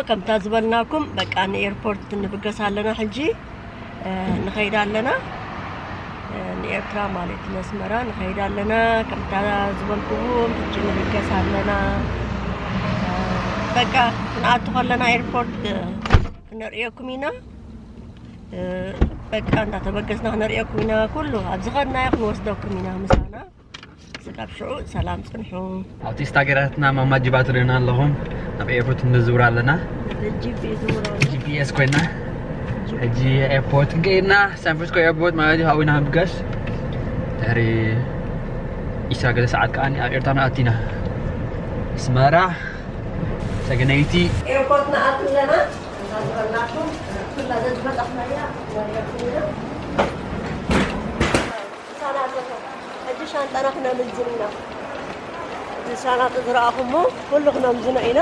ከምታ ዝበልናኩም በቃ ንኤርፖርት ንብገስ ኣለና ሕጂ። ንኸይድ ኣለና ንኤርትራ ማለት ነስመራ ንኸይድ ኣለና። ከምታ ዝበልኩዎም ሕጂ ንብገስ ኣለና። በቃ ክንኣቱ ከለና ኤርፖርት ክነርእየኩም ኢና። በቃ እንዳተበገስና ክነርእየኩም ኢና። ኩሉ ኣብ ዝኸድናዮ ክንወስደኩም ኢና ምሳና። ስጋብ ሽዑ ሰላም ጽንሑ። ኣብቲ ስታገራትና ማማ ጅባ ትርእዩና ኣለኹም። ናብ ኤርፖርት እንዝውር ኣለና። ጂፒኤስ ኮይና ሕጂ ኤርፖርት ክንከይድና ሳን ፍራንሲስኮ ኤርፖርት ማለት እዩ። ኣብኡ ኢና ንብገስ ድሕሪ ኢሳ ገለ ሰዓት ከዓኒ ኣብ ኤርትራ ንኣቲና ኣስመራ ሰገነይቲ ኤርፖርት ንኣቱ ኣለና። እናዝበልናኩም ኩላ ዘዝበጻሕናያ ሕጂ ሻንጣና ክነምዝን ኢና። እቲ ሻንጣ ዝረኣኹሞ ኩሉ ክነምዝኖ ኢና።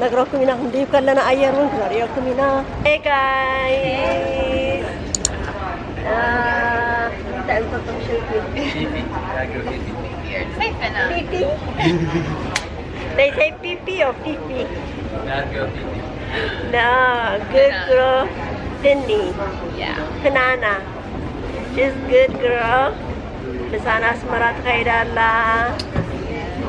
ነግረኩም ኢና ክንድይብ ከለና ኣየር እውን ክነርእየኩም ኢና። Hey guys! እንታይ እንታይ ሽንቲ? ፊፊ? They say ፒፒ or ፊፊ? No, good girl. ፍኒ? ፍናና? She's good girl. ምሳና ኣስመራ ትኸይድ ኣላ።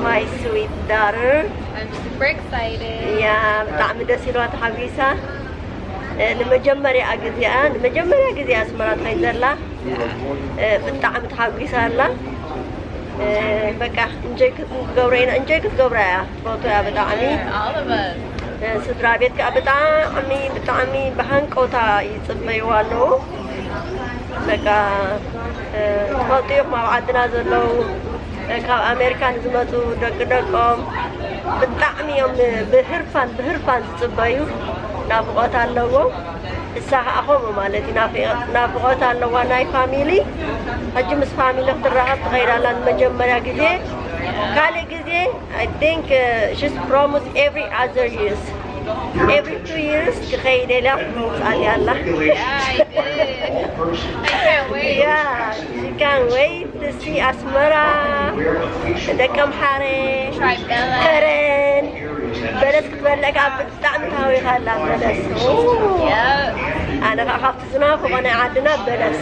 My sweet daughter. I'm super excited. ያ ብጣዕሚ ደስ ኢልዋ ተሓጒሳ። ንመጀመሪያ ግዜኣ ንመጀመሪያ ግዜ ኣስመራ ትኸይድ ዘላ። ብጣዕሚ ተሓጒሳ ኣላ። በቃ እንጆይ ክትገብሮ ኢና። እንጆይ ክትገብራ እያ ትፈቱ እያ ብጣዕሚ። ስድራ ቤት ከዓ ብጣዕሚ ብጣዕሚ ብሃንቀውታ ይፅበይዋ ኣለዉ። በቃ ትፈልጡ ኢኹም ኣብ ዓድና ዘለዉ ካብ ኣሜሪካ ንዝመፁ ደቂ ደቆም ብጣዕሚ እዮም ብህርፋን ብህርፋን ዝፅበዩ። ናፍቆት ኣለዎም። እሳ ከዓ ከምኡ ማለት እዩ ናፍቆት ኣለዋ ናይ ፋሚሊ። ሕጂ ምስ ፋሚሊ ክትራኸብ ትኸይድ ኣላ ንመጀመርያ ግዜ። ካልእ ግዜ I think she's promised every other years, every two years ክኸይድ ኢላ ትመውፅኣኒ ኣላ። Yeah, she can't wait to see ኣስመራ። ደቀምሓረ ከረን በለስ ክትበልዕ ከዓ ብጣዕሚ ተሃዊኻ ኣላ በለስ። ኣነ ከዓ ካብቲ ዝናፍቆ ናይ ዓድና በለስ።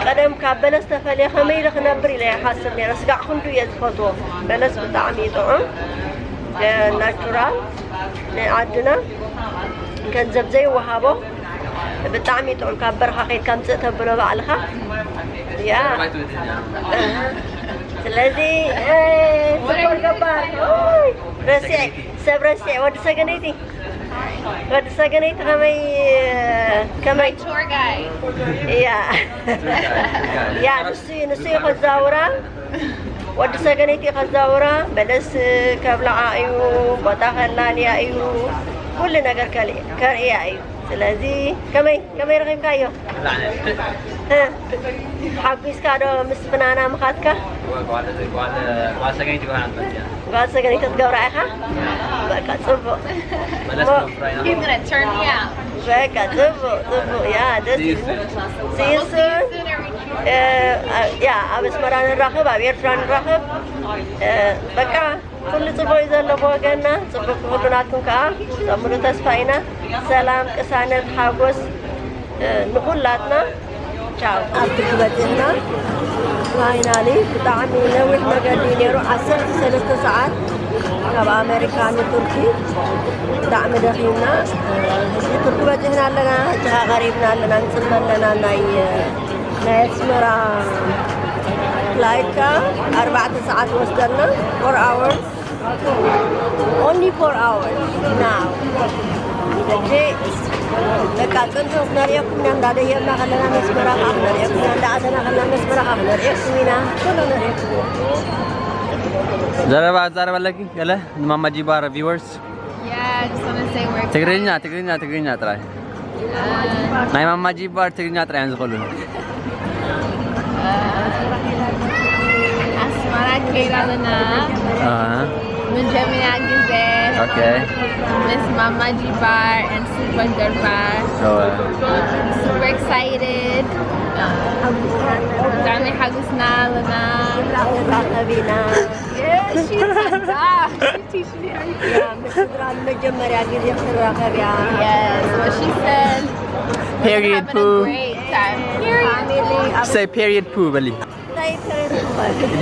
ቀደም ካብ በለስ ተፈልየ ከመይ ኢለ ክነብር ኢለ ይሓስብ ነይረ። ስጋዕ ክንዱ እየ ዝፈትዎ። በለስ ብጣዕሚ እዩ ጥዑም። ናቹራል ናይ ዓድና ገንዘብ ዘይወሃቦ ብጣዕሚ ጥዑም ካብ በረኻ ከይድካ ምፅእ ተብሎ ባዕልኻ። ያ ስለዚ ስፖር ገባር ረሲዐ ሰብ ረሲዐ ወዲ ሰገነይቲ ወዲ ሰገነይቲ ከመይ ከመይ ያ ያ ንሱ ንሱ እዩ ከዛውራ ወዲ ሰገነይቲ ከዛውራ በለስ ከብልዓ እዩ፣ ቦታ ከላልያ እዩ፣ ኩሉ ነገር ከርእያ እዩ። ስለዚ ከመይ ከመይ ረኺብካዮ? ሓጒስካ ዶ ምስ ፍናና ምኻድካ? ጓል ሰገነይቲ ክትገብራ ኢኻ? በቃ ጽቡቕ። በቃ ጽቡቕ ጽቡቕ ያ ደስ ይብል። See you soon. ያ ኣብ ኣስመራ ንራኸብ፣ ኣብ ኤርትራ ንራኸብ። በቃ ኩሉ ጽቡቕ እዩ ዘሎ ብወገንና። ጽቡቕ ኩሉ ናትኩም ከኣ ጸምሩ ተስፋ ኢና። ሰላም፣ ቅሳነት፣ ሓጎስ ንኹላትና። ቻው። ኣብ ትርኪ በጺሕና። ፋይናሊ ብጣዕሚ ነዊሕ መገዲ ነይሩ። ዓሰርተ ሰለስተ ሰዓት ካብ ኣሜሪካ ንቱርኪ። ብጣዕሚ ደኺምና። ሕጂ ቱርኪ በጺሕና ኣለና። ሕጂ ኸኣ ቀሪብና ኣለና። ንጽበ ኣለና ናይ ናይ ኣስመራ ፍላይት ከኣ ኣርባዕተ ሰዓት ወስደና። Four hours. Only four hours now. ሕጂ በቃ ጽንሑ ክነርእየኩም ኢና። እንዳደየብና ከለና መስመራ ከዓ ክነርእየኩም ኢና። እንዳኣተና ከለና መስመራ ከዓ ክነርእየኩም ኢና። ኩሉ ነርእየኩም ኢና። ዘረባ ኣዛረብ ኣለኪ ገለ ንማማ ጂባር ቪወርስ? Yeah, I just want to say we're ትግርኛ ትግርኛ ትግርኛ ጥራይ። ናይ ማማ ጂባር ትግርኛ ጥራይ እዮም ዝኽእሉ። ኣስመራ ከይድ ኣለና። ኣሃ። መጀመርያ ግዜ ኦኬ። ምስ ማማ ጂባር and ስልባ ጀርባር። እወ። Super excited. ብጣዕሚ ሓጉስና ኣለና። ተራኸቢና። Yeah, she's a dog. She teach me everything. መጀመርያ ግዜ ክትራኸብ እያ። Yes, what she said. Period Having a poo. Great time. Period. Say period poo በሊ።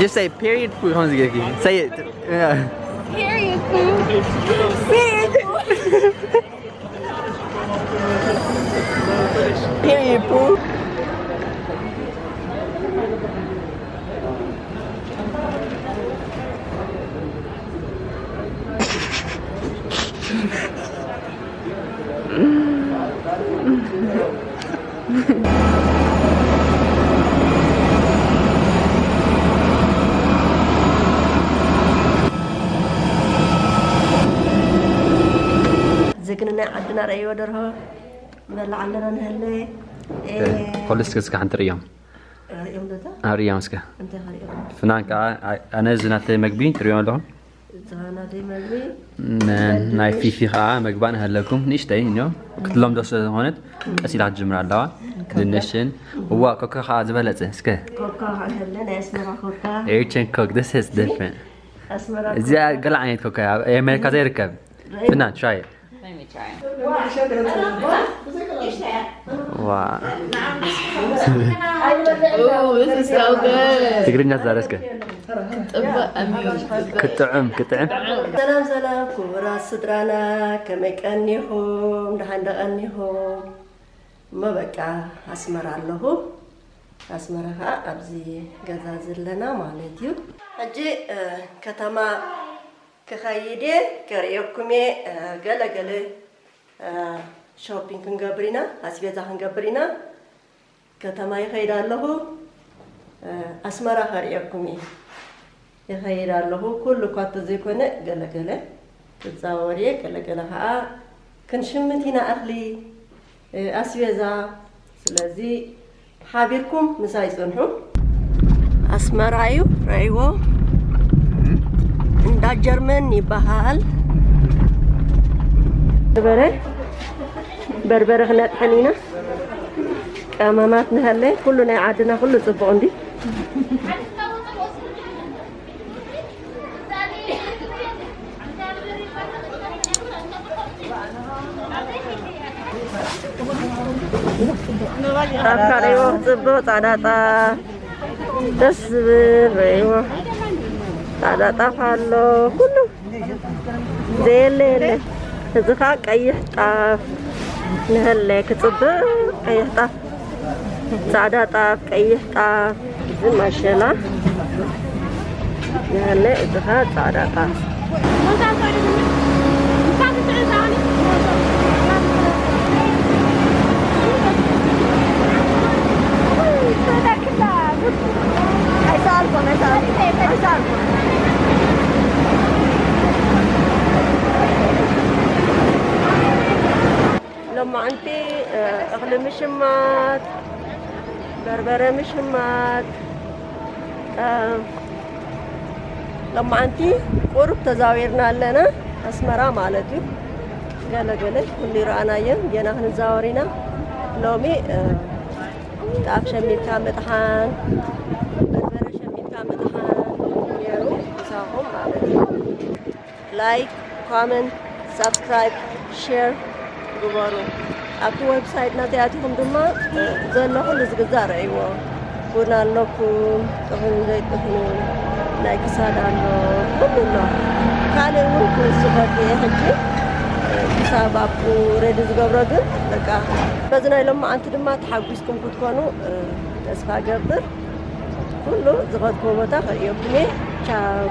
Just say period poo ከምዚ ጌርኪ። Say it. Yeah. Period. Poo. Period poo. ዝግን ናይ ዓድና ረእይዎ ደርሆ ንበልዕ ኣለና ንህለ ኮልስ እስከ ሓንቲ ርእዮም ርእዮም ዶታ ኣብ ርእዮም እስከ እንታይ ኸሪኦም ፍናን ከዓ ኣነ እዚ ናተይ መግቢ ትርእዮም ኣለኹም ዝሃናተይ መግቢ ናይ ፊፊ ከዓ መግባ ንሃለኩም ንእሽተይ እዮ ክትለምዶ ስለ ዝኾነት ቀስ ኢላ ክትጅምር ኣለዋ ድንሽን እዋ ኮካ ከዓ ዝበለፀ እስከ ኮካ ክንህለ ናይ ኣስመራ ኮካ ኤርቸን ኮክ this is different ኣስመራ እዚኣ ገለ ዓይነት ኮካ እያ ኣብ ኣሜሪካ ዘይርከብ ፍናን try it Let me try. Wow. Ooh, this is so good. ትግርኛ ዛረስከ ጥብቅ እዩ። ክጥዕም ክጥዕም ሰላም ሰላም ክቡራት ስድራና ከመይ ቀኒኹም ደሓን ደቐኒኹም እሞ በቃ ኣስመራ ኣለኹ ኣስመራ ከዓ ኣብዚ ገዛ ዘለና ማለት እዩ ሕጂ ከተማ ክኸይድ እየ ከርእየኩም እየ ገለ ገለ ሾፒንግ ክንገብር ኢና ኣስቤዛ ክንገብር ኢና ከተማ ይኸይድ ኣለኹ ኣስመራ ከርእየኩም እየ ይኸይድ ኣለኹ ኩሉ እኳ እንተዘይኮነ ገለገለ ክዛወር እየ ገለገለ ከዓ ክንሽምት ኢና እኽሊ ኣስቤዛ ስለዚ ሓቢርኩም ምሳይ ፅንሑ ኣስመራ እዩ ረእይዎ እንዳ ጀርመን ይበሃል በርበረ በርበረ ክነጥሕን ኢና ቀመማት ንሃለ ኩሉ ናይ ዓድና ኩሉ ፅቡቕ እንዲ ኣብ ካልእዎ ፅቡቕ ፃዕዳ ጣፍ ደስ ዝብል ረእይዎ ፃዕዳ ጣፍ ኣሎ ኩሉ ዘየለ የለ እዚ ከዓ ቀይሕ ጣፍ ንሀለ ክፅብቅ ቀይሕ ጣፍ ፃዕዳ ጣፍ ቀይሕ ጣፍ እዚ ማሸላ ንሀለ እዚ ከዓ ፃዕዳ ጣፍ ሎማዓንቲ እኽሊ ምሽማት በርበረ ምሽማት ሎማዓንቲ ቁሩብ ተዛዊርና ኣለና ኣስመራ ማለት እዩ ገለገለ ኩሉ ይረኣናየን ገና ክንዛወር ኢና ሎሚ ጣፍ ሸሚትካ ምጥሓን በርበረ ሸሚትካ ምጥሓን ነይሩ ምሳኹም ማለት እዩ like comment subscribe share ግበሩ ኣብቲ ዌብሳይት ናተይ ኣቲኹም ድማ ዘሎ ኩሉ ዝግዛእ ረእይዎ ቡን ኣለኩም ጥሑን ዘይጥሕኑ ናይ ክሳድ ኣሎ ኩሉ ኣሎ ካልእ እውን ክወስኸት እየ ሕጂ ክሳብ ኣብኡ ሬዲ ዝገብሮ ግን በቃ በዚ ናይ ሎማዓንቲ ድማ ተሓጒስኩም ክትኮኑ ተስፋ ገብር ኩሉ ዝኸድኩዎ ቦታ ከርእየኩም እየ ቻው